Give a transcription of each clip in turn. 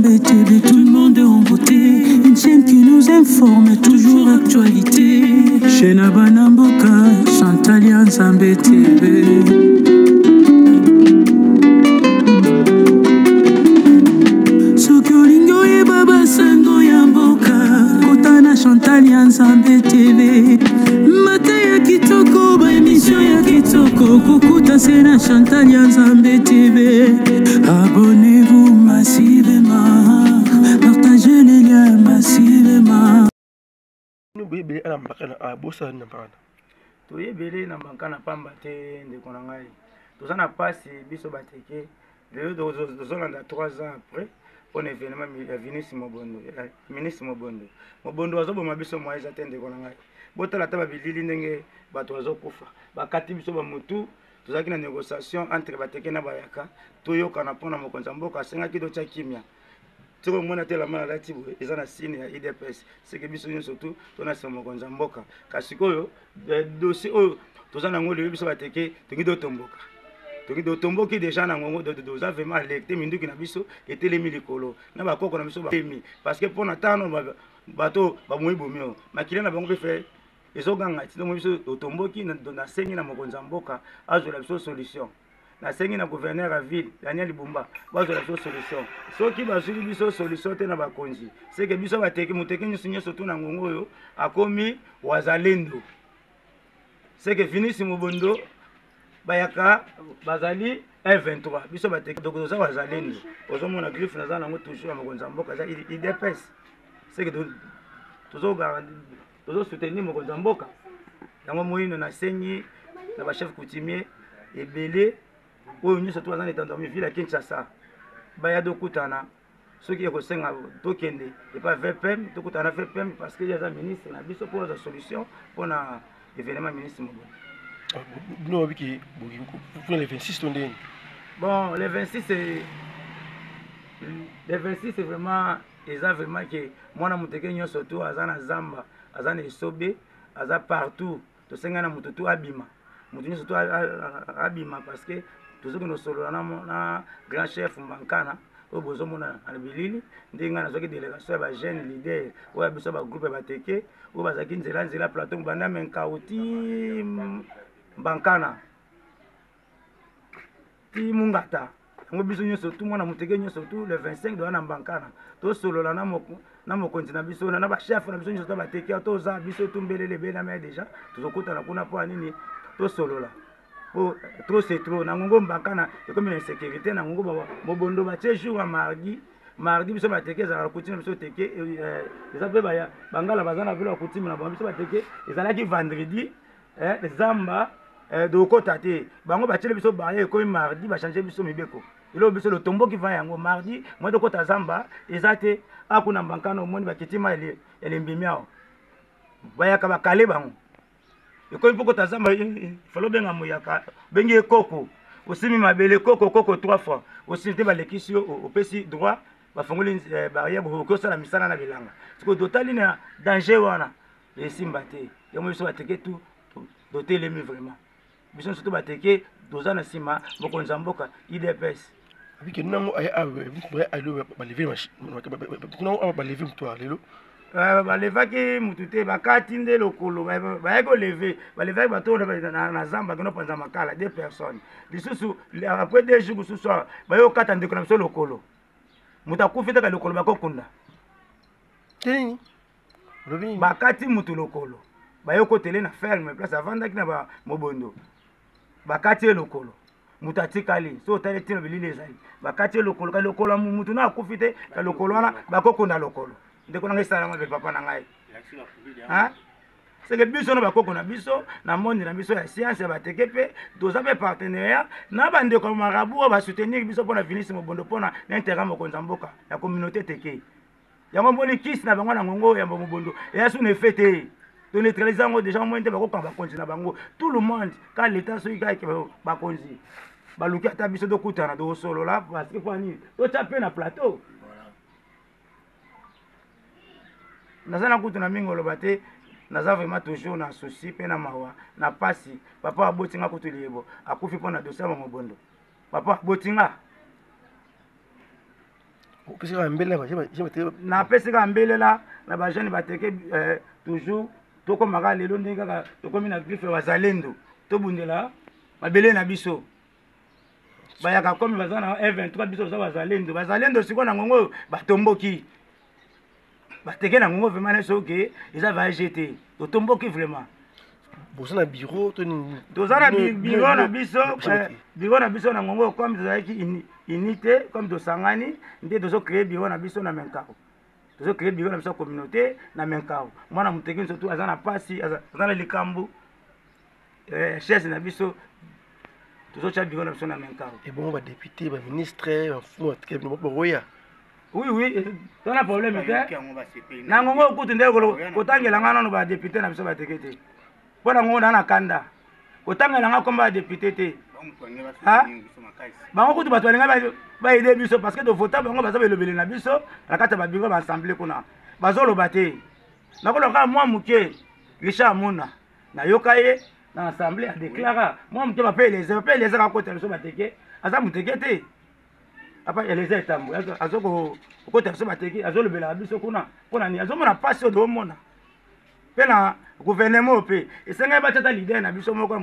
Nzambe TV, tout le monde est en beauté. Une chaîne qui nous informe, toujours actualité. Chaîne Abanamboka, Chantal ya Nzambe TV. Soki olingi oyeba basango ya mboka, kota na Chantal ya Nzambe TV. Mateya kitoko, ba emission ya kitoko, kokuta se na Chantal ya Nzambe TV. Abonnez-vous massivement, partagez les liens massivement. Boyebele na mbaka na bosala na mbaka. Toyebele na mbaka na pamba te ndeko na ngai. Toza na pasi biso bateke. Lelo tozolanda 3 ans après mpo na événement ya Vinicius Mobondo, ya ministre Mobondo. Mobondo azoboma biso moyen eza te ndeko na ngai. Botala ata babilili ndenge bato bazokufa. Bakati biso ba mutu. Tozalaki na négociation entre bateke na bayaka, toyokana mpo na mokonzi ya mboka asengaki totya kimia. Soki omona te elamba nalati boye eza na signe ya UDPS, seke biso nyonso tu tona nsima mokonzi ya mboka. Kasi sikoyo dossier oyo toza nango lelo biso bateke tolingi totomboka, tolingi totomboki deja na ngongo, toza vraiment alerte, minduki na biso etelemi likolo na bakoko na biso batemi, parce que mpo na tano bato bamoyi bomi oyo makila na bango mpe fe ezoganga ti ndongo biso totomboki. Nasengi na mokonzi ya mboka azwela biso solution, nasengi na gouverneur ya ville Daniel Bumba bazwela biso solution. Soki bazwili biso solution te na bakonzi, seke biso bateke moteke nyonso nyonso tu na ngongo oyo akomi wazalendo, seke Vinicius Mobondo bayaka bazali M23, biso bateke donc toza wazalendo. Ozomona griffe naza nango toujours ya mokonzi ya mboka eza UDPS, seke tozo soutenir mokonzi ya mboka. Yango moyindo nasengi na ba chef coutumier ebele oyo nyonso to baza na etando ya ville ya Kinshasa baya tokutana, soki ekosenga tokende epa VPM, tokutana na VPM parce que ye aza ministre na biso mpo azwa solution mpona événement ministre Mobondo. Bino babiki mpona le 26 to ndeni? Bon, le 26 c'est le 26 c'est vraiment eza vraiment ke mwana moteke nyonso to aza na zamba, aza na esobe, aza partout, tosengai na moto to abima, moto nyonso to abima parce que tozokende kosolola na grand chef Mbankana oyo bozomona na bilili. Ndenge ngai nazwaki délégation ya ba jeune leader oyo ya biso ba groupe ya bateke oyo bazalaki nzela nzela plateau banda Menkau ti Mbankana ti Mungata. Yango biso nyonso tu mwana moteke nyonso tu le 25 doya na Mbankana tosolola na mokonzi na biso na ba chef na biso nyonso to bateke toza biso tu mbelele ebele na déjà tozokutana kuna mpo ya nini tosolola po trop c'est trop. Na ngongo Mbankana ekomi na insécurité, na ngongo Mobondo batie jour ya mardi, mardi biso bateke ezalaka coutume biso teke eza mpe bangala baza na velo ya coutume na bango. Biso bateke ezalaki vendredi zamba dokota te, bango batieli biso barrière ekomi mardi, bachange biso mibeko eloko biso lotomboki va yango mardi moi tokota zamba eza te. Akuna Mbankana omoni bakitima elembimi awa bayaka bakale bango ekomi mpo kota zamba falo obenga moyaka obengi ye koko osimi mabele koko koko 3 fois osimi te balekisi yo opesi droit bafongoli barrière bokoki osala misala na bilanga. Sikoyo totali na danger wana esimba te, yango biso bateke tu totelemi vraiment biso nyonso to bateke toza na nsima mokonzi ya mboka UDPS. Abike nango baleve moto ya lelo. Balevaki mutu te, bakati nde lokolo bayaki koleve, balevaki bato na zamba kino panza makala 2 personnes lisusu après 2 jours mosusu awa baye kokata ndeko na biso lokolo, moto akufi te ka lokolo bakokunda bakati mutu lokolo baye kokotele na ferme place avandaki na Mobondo, bakati ye lokolo moto atikali so otali ntina bilili ezali bakati ye lokolo ka lokolo mutu na akufi te ka lokolo wana bakokunda lokolo. Ndeko na ngai esalama mpe papa na ngai seke biso na bakoko na biso na monde na biso ya science ya bateke mpe toza mpe partenariat na bandeko ya marabu oyo basoutenir biso mpona Vinicius Mobondo mpona na intérêt mokonzi ya mboka ya communauté teke. Yango moni kisi na bango na ngongo ya Mobondo eya su na effet te, to neutraliser yango déjà omoni te bakokanga bakonzi na bango tout le monde ka l'état soki kaka bakonzi baluki ata biso tokutana tokosolola parce que mpo nini totya mpe na plateau. Naza na kutu na mingi oloba te, naza vraiment toujours na souci mpe na mawa na pasi. Papa aboti nga kutu liyebo akufi mpo na dossier ya Mobondo, papa aboti nga. Napesi kaka mbelela na bajeune bateke toujours. Tokomaka lelo ndenge kaka tokomi na griffe ya wazalendo, tobundela mabele na biso. Bayaka komi baza na M23, biso toza bazalendo. Bazalendo sikoyo na ngongo oyo batomboki, bateke na ngongo vraiment nyonso oke eza voyage te, totomboki vraiment. Boza na bureau to nini? Toza na bureau na biso, bureau na biso na ngongo. Comme tozalaki unité, comme tosangani nde tozocréer bureau na biso na Menkao. Tozocréer bureau na biso ya communauté na Menkao. Mwana moteki nyonso tu aza na pasi, aza na likambo, chaise na biso, tozotya bureau na biso na Menkao. Ebongo badéputé, baministre, bafumu bakoya? Oui, tona problème te na ngongo kutu nde kotangela nga nano badéputé na biso bateke te, mpo na ngongo naa na kanda kotangela nga komba ya député te. Bango kutu bato balinga baaider biso parce que tovota bango, baza belobele na biso na kati ya babureau, baassemblée kuna bazoloba te. Nakoloba kaka mwa moke, Richard Muna, nayoka ye na assemblée adéclara mwa moke. Bape Eliezer, bape Eliezer akota biso bateke, aza moteke te. Apa Eliezer etambo azo kokota biso bateke, azolobelaka biso kuna mpona nini? Azomona mpasi oyo toomona. Mpe na gouvernement oyo mpe esengaki batya ata leader na biso moko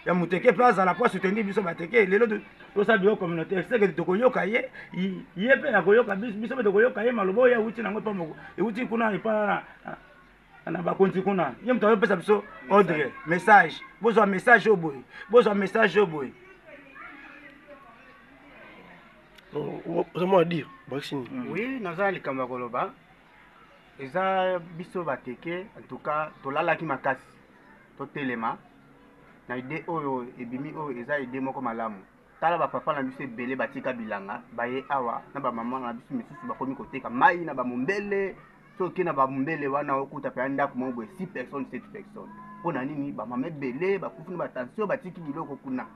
ya moteke mpe azala po asoutenir biso bateke. Lelo tosala bureau communautaire, seke tokoyoka ye, ye mpe akoyoka biso mpe tokoyoka ye. Maloba oyo awuti nango epa ewuti kuna epa na bakonzi kuna, ye moto azopesa biso ordre, message: bozwa message oyo boye, bozwa message oyo boye. Oza mwa dire bakisi nini? Oui, naza likambo ya koloba. Eza biso bateke, en tout cas tolalaki makasi, totelema na idée oyo ebimi. Oyo eza idée moko malamu. Tala bapapa na biso ebele batika bilanga, baye awa na bamama na biso misusu bakomi koteka mai na bamombele. Soki na bamombele wana okuta mpenza ndako moko boye 6 personnes, 7 personnes, mpo na nini? Bamama ebele bakufi na batension, batiki biloko kuna,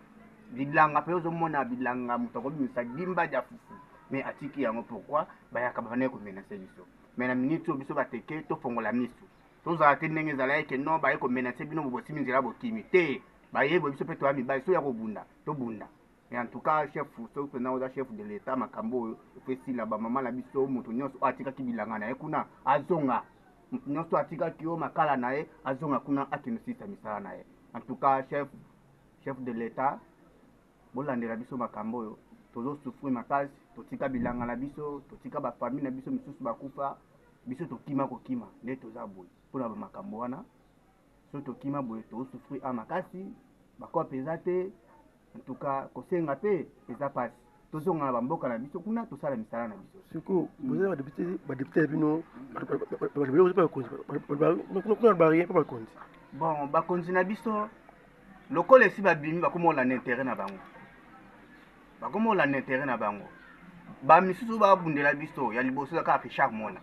bilanga mpe ozomona bilanga, moto akobimisa dimba ya fufu mais atiki yango. Pourquoi bayaka babandaki komenacer biso? Mais na minute oyo biso bateke tofongola miso, tozala te ndenge ezalaki ke non, baye komenacer bino, bosimi nzela bokimi te. Bayebo biso mpe toya mibali, so ya kobunda tobunda. Mais en tout cas, chef, soki mpenza oza chef de l'État, makambo oyo efesila bamama na biso. Moto nyonso oyo atikaki bilanga na ye kuna azonga, moto nyonso atikaki yo makala na ye azonga kuna, akende silisa misala na ye. En tout cas, chef de l'État, bolandela biso makambo oyo. Tozosouffrir makasi, totika bilanga na biso, totika bafamille na biso misusu bakufa, biso tokima kokima nde toza boye mpona bamakambo wana. So tokima boye, tozosouffrir a makasi, bakope eza te. En tout cas, kosenga mpe eza mpasi. Tozonga na bamboka na biso kuna, tosala misala na biso. Sikoyo boza badéputé, badéputé ya bino bakonzi kuna barie mpo bakonzi? Bon, bakonzi na biso lokola esi babimi, bakoma olanda intérêt na bango, bakoma olanda intérêt na bango. Bamisusu babundela biso ya liboso eza kaka Richard Mona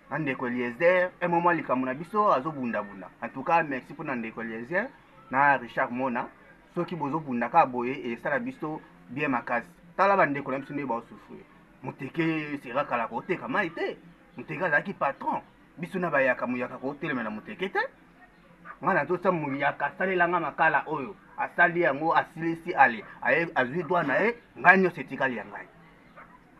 na ndeko Eliezer. Un moment likambo na biso azobundabunda. En tout cas, merci mpona ndeko Eliezer na Richard Mona. Soki bozobunda kaka boye, esala biso bien makasi. Tala bandeko na biso nde baosouffrir. Moteke sera kala koteka mai te, moteke azalaki patron. Biso na bayaka, moyaka kotelema na moteke te. Nga nazosa moyaka asalelanga makala oyo asali yango, asilisi, ale azwi droit na ye, ngai nyonso etikali ya ngai.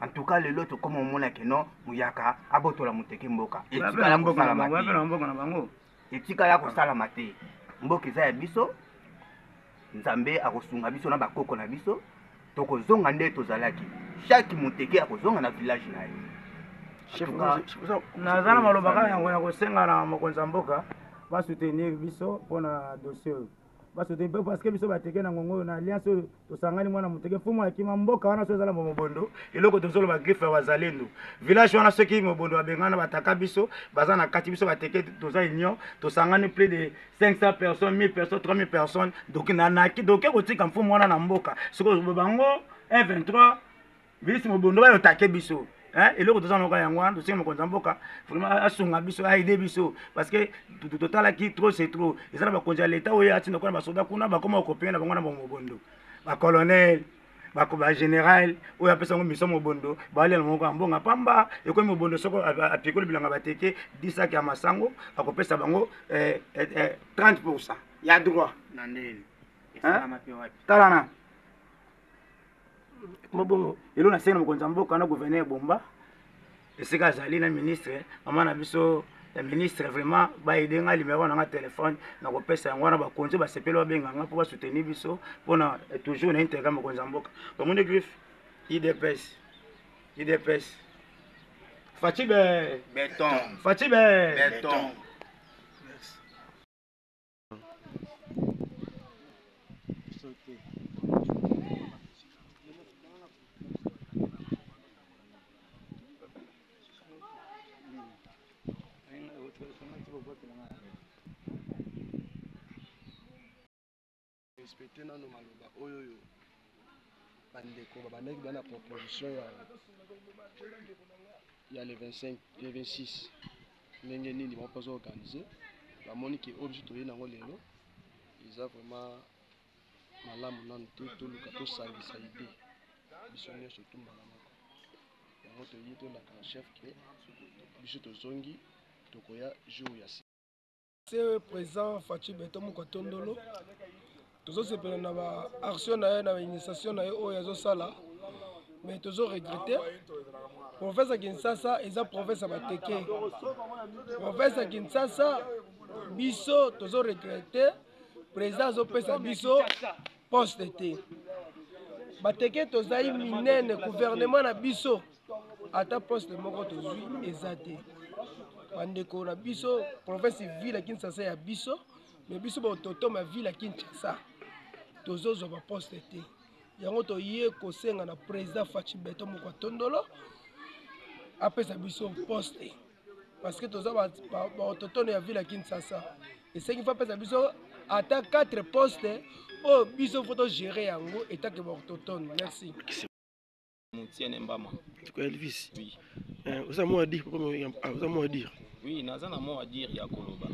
En tout cas, lelo tokóma omona ke non, moyaka abotola moteke mboka. Etikala kosalama te, etikala kosalama te. Mboka eza ya biso. Nzambe akosunga biso na bakoko na biso, tokozonga nde tozalaki. Chaque moteke akozonga na village na ye. Naza na maloba kaka yango ya kosenga na mokonzi ya mboka basoutenir biso mpona dossier oyo, basoutenir mpe parce que biso bateke na ngongo oyo na alliance oyo tosangani, mwana moteke mfumu akima mboka wana. So ezala mobondo, eloko tozoloba, griffe ya wazalendo, village wana, soki mobondo abengana bataka biso baza na kati. Biso bateke toza union, tosangani plus de 500 personnes, 1000 personnes, 3000 personnes. Donc nanaki doke kotika mfumu wana na mboka. Sikoyo bango 123 bilisi mobondo bayotake biso. Eloko toza noka yango wana, tosengi mokonzi ya mboka vraiment asunga biso, aide biso, parce que totalaki trop c'est trop. Eza na bakonzi ya leta oyo atinda kuna basoda kuna, bakoma kokopenge na bango na mobondo, bacolonel, bagénéral oyo apesa yango mission. Mobondo balela moko ya mbonga pamba ekomi mobondo. Soko apikoli bilanga bateke 10 sac ya masango, akopesa bango 30% ya droit. Talana. Mabongo. Eloko nasengi na mokonzi ya mboka na gouverneur Bomba esika azali na ministre mama na biso ya ministre, vraiment baede ngai, numero na nga telefone nakopesa yango wana. Bakonzi basepeli babenga nga mpo basoutenir biso mpona toujours na intérêt mokonzi ya mboka. Bamoni griffe UDPS, UDPS, Fatshi be beton, Fatshi be beton. Respecte nano maloba oyo oyo bandeko babandaki bana proposition ya le 25, le 26, ndenge nini bango mpo organise. Bamoni ke oyo biso toye nango lelo eza vraiment malamu nanu te. Toluka tosangisa idée biso nyonso tumbala moko. Yango toye tolaka chef ke biso tozongi, tokoya jour ya Se président Fatshi Beton moko tondolo, tozosepela na baaction na ye, na bainitiation na ye oyo azosala, mais tozoregrete province ya Kinshasa eza province ya Bateke. Province ya Kinshasa, biso tozoregrete président azopesa biso poste te. Bateke tozali minene, gouvernement na biso ata poste moko tozwi eza te. Bandeko na biso, province ville ya Kinshasa ya biso, mais biso baautonome ya ville ya Kinshasa tozozwa baposte te. Yango toye kosenga na président Fatshi Beton moko atondolo apesa biso poste, parce que toza baautochtone ya ville ya Kinshasa. Esengi fo apesa biso ata 4 poste oyo biso fo togere yango etake baautochtone. Merci. Moutienne Mbama. Quoi, Elvis? Oui. Oza mot à dire, oza mot à dire. Oui, naza na mot à dire ya koloba.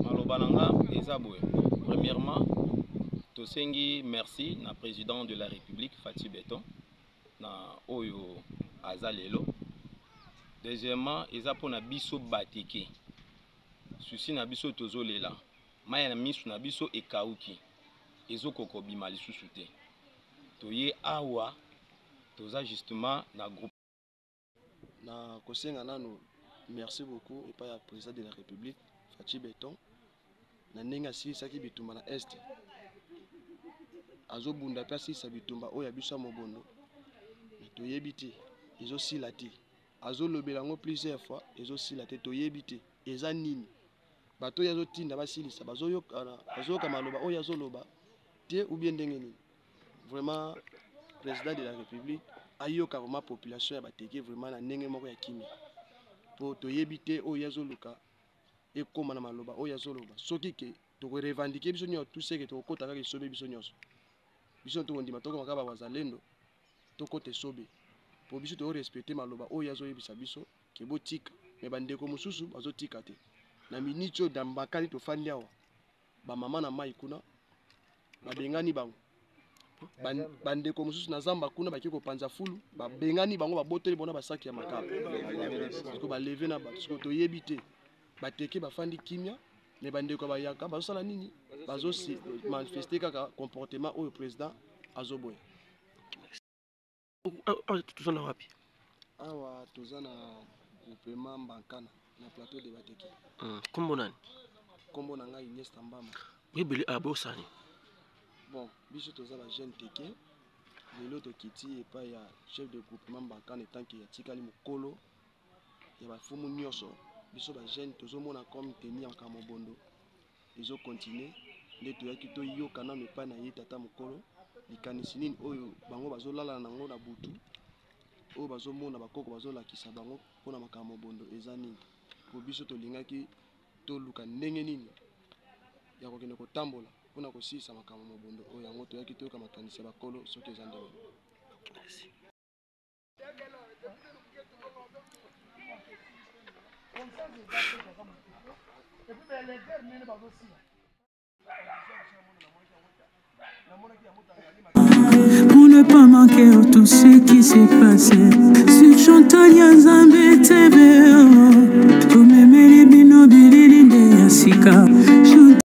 Maloba na nga eza boye. Premièrement, tosengi merci na président de la République Fatshi Beton na oyo aza lelo. Deuxièmement, eza mpona biso Bateke. Susi na biso tozolela. Mai na misu na biso ekauki. Ezokoka kobima lisusu te. Toye awa toza justement na groupe. Na kosenga nano merci beaucoup epai ya président de la République Fatshi Beton na ndenge asilisaki bitumba na Est, azobunda mpe asilisa bitumba oyo ya biso ya Mobondo. Me toyebi te, ezosila te. Azolobela yango plusieurs fois, ezosila te. Toyebi te eza nini. Bato oyo azotinda basilisa bazoyoka maloba oyo azoloba te ou bien ndenge nini? Vraiment, président de la République ayoka vraiment population ya Bateke vraiment na ndenge moko ya kimia, mpo toyebi te oyo azoluka ekóma na maloba oyo azoloba. Soki ke tokorevendiquer biso nyonso tout seke, tokokɔta kaka esobe biso nyonso. Biso tokondima tokoma kaka bawazalendo, tokɔta esobe, mpo biso tokorespecte maloba oyo azoyebisa biso ke botika. Me bandeko mosusu bazotika te. Na miniti oyo dambakani tofandi awa, bamama na mai kuna babengani bango. Bandeko mosusu na zamba kuna baki kopanza fulu, babengani bango, babotoli bona basaki ya makala, siko baleve na bato. Siko toyebi te. Bateke bafandi kimia, me bandeko bayaka bazosala nini? Bazomanifeste kaka comportement oyo président azoboya. Toza na wapi? Awa toza na groupement Mbankana na plateau de Bateke. Kombo nani? Kombo na ngai Iniesta Mbama. Oyebeli abosani. Bon, biso toza bajeune teke. Lelo tokiti epai ya chef de groupement Mbankana etanke atikali mokolo ya bafumu nyonso. Biso bajeune tozomona comme teni ya makambo Mobondo ezokontinue, nde toyaki toyoka nano epai na ye tata mokolo likanisi nini oyo bango bazolala nango na butu, oyo bazomona bakoko bazolakisa bango mpona makambo Mobondo eza nini, po biso tolingaki toluka ndenge nini ya kokende kotambola mpona kosilisa makambo Mobondo oyo. Yango toyaki toyoka makanisi ya bakolo soki eza ndenge. Merci. Pour ne pas manquer tout ce qui s'est passé sur Chantal Nzambe TV, tomemeli bino bilili nde ya sika.